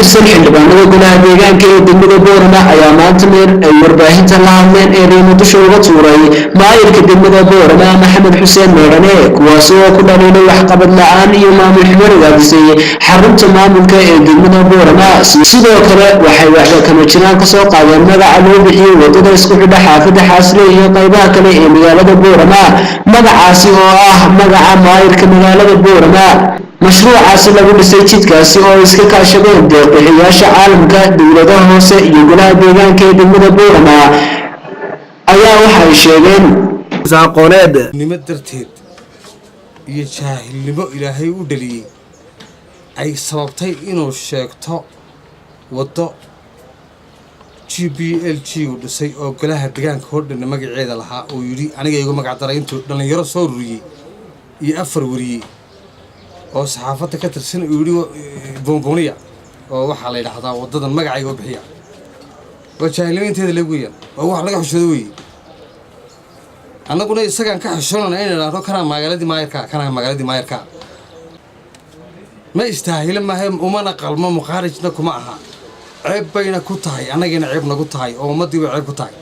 Tirsan xildhibaanada golaha deegaanka ee degmada Boorama ayaa maanta meer ay warbaahinta la hadleen ee riimo dusha uga tuuray maayirka degmada Boorama, Maxamed Xuseen Meedhane, kuwaasi oo ku dhaliilay waxqabad la-aan iyo maamul xumo ragaadisay xarunta maamulka ee degmada Boorama. Sidoo kale waxay waxba kama jiraan kasoo qaadeen magaca loo bixiyey wadada isku xidha xaafadda Xaasile iyo qaybaha kale ee magaalada Boorama, magacaasi oo ah magaca maayirka magaalada Boorama. Mashruucaasi lagu dhisay jidkaasi oo iska kaashadeen deeq-bixiyaasha caalamka, dowladaha hoose iyo golaha deegaanka ee degmada Boorama ayaa waxay sheegeen aqooneed nimo darteed iyo jaahilnimo Ilaahay u dhaliyey ay sababtay inuu sheegto waddo GPLG uu dhisay oo golaha deegaanka hodhanna magaceeda lahaa, uu yidhi aniga igu magac daray. Intuu dhallinyaro soo ruriyey iyo afar wariyey oo saxaafadda ka tirsan, uu yidhi buunbuuniya oo waxaa la yidhaahdaa waddadan magacayga u bixiya. Waa jaahilnimo inteeda leeg weeyaan, waa wax laga xishoodo weeye. Annaguna isagaan ka xishoonana in idhaahdo kanaa magaaladii maayarkaa, kanaa magaaladii maayarkaa. Ma istaahilo maahe, umana qalmo, muqaarijna kuma aha. Ceeb bayna ku tahay, annagayna ceeb nagu tahay oo ummaddiiba ceeb ku tahay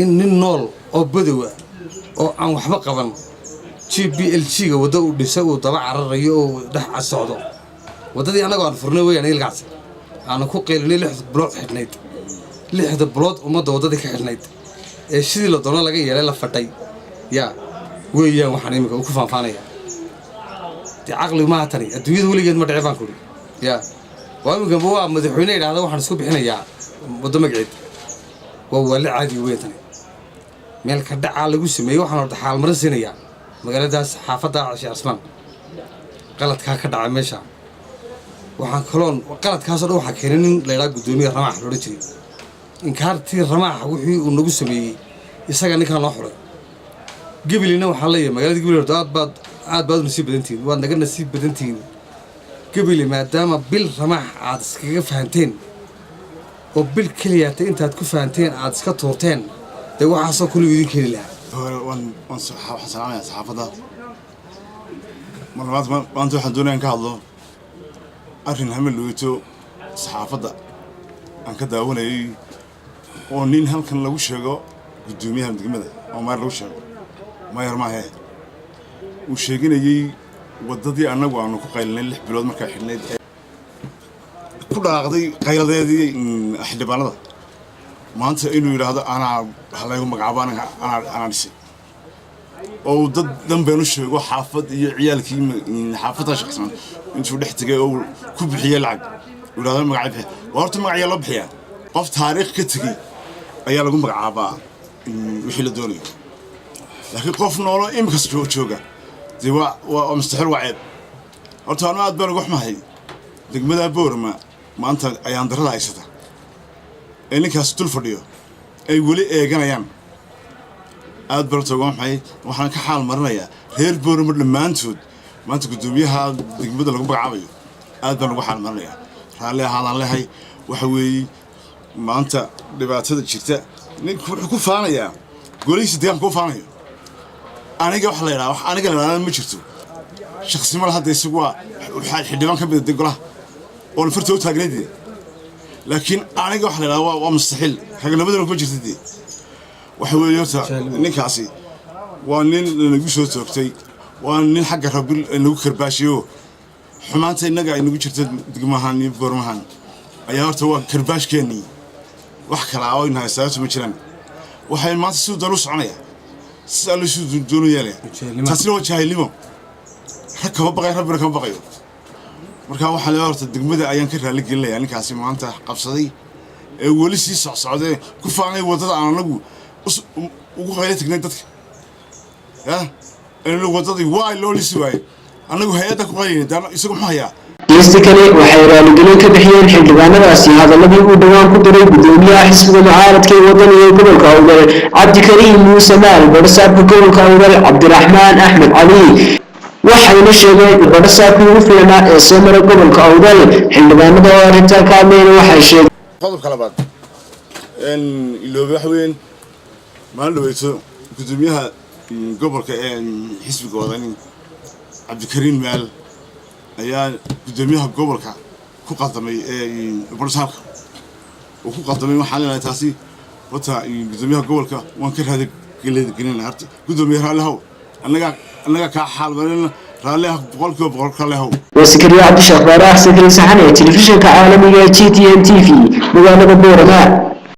in nin nool oo badowa oo aan waxba qaban GPLG-ga waddo uu dhisay uu daba cararayo oo dhex socdo. Waddadii annagoo aan furnay weyaan, ilkaas aanu ku qaylinay, 6 bilood xidhnayd, 6da bilood ummadda waddadii ka xidhnayd ee sidii la doono laga yeelay, la fadhay yaa weeyaan. Waxaan iminka uu ku faanfaanaya dee caqli maaha tani, adduunyada weligeed ma dhici baan kuri. Yaa waa iminkanba waa madaxweyne idhahda waxaan isku bixinayaa waddo magaceed. Waa waale caadi weyn tani, meel ka dhacaa lagu sameeyey. Waxaan horta xaalmarin siinayaa magaaladaas, xaafadda Sheekh Cismaan, qaladkaa ka dhaca meesha. Waxaan kaloon qaladkaasoo dhan waxaa keenay nin la ydhaha guddoomiye Ramaax loodhan jiray. Inkaartii Ramaax wixii uu nagu sameeyey isaga ninkaan loo xulay. Gebilina waxaan leeyahay, magaalada Gebili horta aad baad u nasiib badantihiin, waad naga nasiib badantihiin Gebili, maadaama bil Ramaax aad iskaga fahanteen oo bil keliyaata intaad ku fahanteen aad iska tuurteen. Dee waxaasoo kule idin keeni lahaa. Hore waan waxaan salaamayaa saxaafadda. Mar labaad, maanta waxaan doonaya in ka hadlo arrin hamel dhaweyto saxaafadda aan ka daawanayay, oo nin halkan lagu sheego guddoomiyaha degmada oo maayar lagu sheego, maayar maahe, uu sheeganayey waddadii annagu aanu ku qaylinay 6 bilood markaa xidhnayd ee ku dhaqaaqday qayladeedii xildhibaanada, maanta inuu yidhaahdo anaa halaygu magacaabo, anaa dhisay, oo uu dad dhan been u sheego, xaafad iyo ciyaalkii xaafadda shaqsan intuu dhex tegay oo uu ku bixiyey lacag, uu yidhahdo magacay bixiya. Waa horta magacyaa loo bixiyaa? Qof taariikh ka tegey ayaa lagu magacaabaa wixii la doonayo, laakiin qof noolo iminkas jooga dee waa mustaxiil, waa ceeb. Horta anu aad baan uga xumahay degmada Boorama maanta ayaan darrada haysata ee ninkaas dul fadhiyo ay weli eeganayaan. Aad baan horta uga xumahay. Waxaan ka xaal marinayaa reer Boorama dhammaantood maanta guddoomiyaha degmada lagu magacaabayo. Aad baan uga xaal marinayaa, raalli ahaadaan lehay. Waxa weeye maanta dhibaatada jirta, ninku wuxuu ku faanayaa golihiisa deegaanka ku faanayo. Aniga waxa la yidhaha, wax aniga la yidhahda ma jirto, shakhsi ma laha. Hadda isagu waa waxaa xildhibaan ka mid ah golaha oon farta u taagnayd dee, laakiin aniga waxa la yidhahda waa mustaxiil, ragnimaduna kuma jirta dee. Waxa weeye horta ninkaasi waa nin nagu soo toogtay, waa nin xagga Rabbi nagu karbaashiyo. Xumaanta innaga ay nagu jirta degmahan iyo Boormahan ayaa horta waa karbaashkeennii, wax kale oo aynu haysaa ma jiraan. Waxay maanta siduu doon u soconaya, sida Alle siduu doonu yeelaya. Taasina waa jaahilnimo. Rag kama baqayo, Rabbina kama baqayo. Marka waxaa leeyahay horta degmada ayaan ka raali gelinayaa ninkaasi maanta qabsaday ee weli sii socsocdee ku faanay waddada aan anagu ugu qaylo tagnay dadka ya inu waddadii waa loo lisi waayey, annagu hay-adda ku qaylayna, isagu muxuu hayaa? Geesti kale waxay raaligelin ka bixiyeen xildhibaanadaasi hadaladii uu dhowaan ku diray gudoomiyaha xisbiga mucaaradka ee wadaniga gobolka Awdal, Cabdikariim Muuse Maal, badhasaabka gobolka Awdal, Cabdiraxmaan Axmed Cali. Waxayna sheegeen badhasaabkii ugu fiicnaa ee soo mara gobolka Awdal. Xildhibaanada oo arrintaa ka hadlayna waxay sheegeen: Qodobka labaad iloobe waxa weeyaan, maalin dhaweyto gudoomiyaha gobolka ee xisbiga Wadani, Cabdikariin Maal, ayaa guddoomiyaha gobolka Ku qaldamay barsaabka uu ku qaldamay. Waxaan leenahay taasi horta guddoomiyaha gobolka waan ka raadi gelina. Horta guddoomiye, raallihow, annagaa kaa xaalmarina. Raalliha 100% raallihow. Waa Sakariya Cabdisheekh Baarax, Sakari Saxane, telefishinka caalamiga ee GTN TV, magaalada Boorama.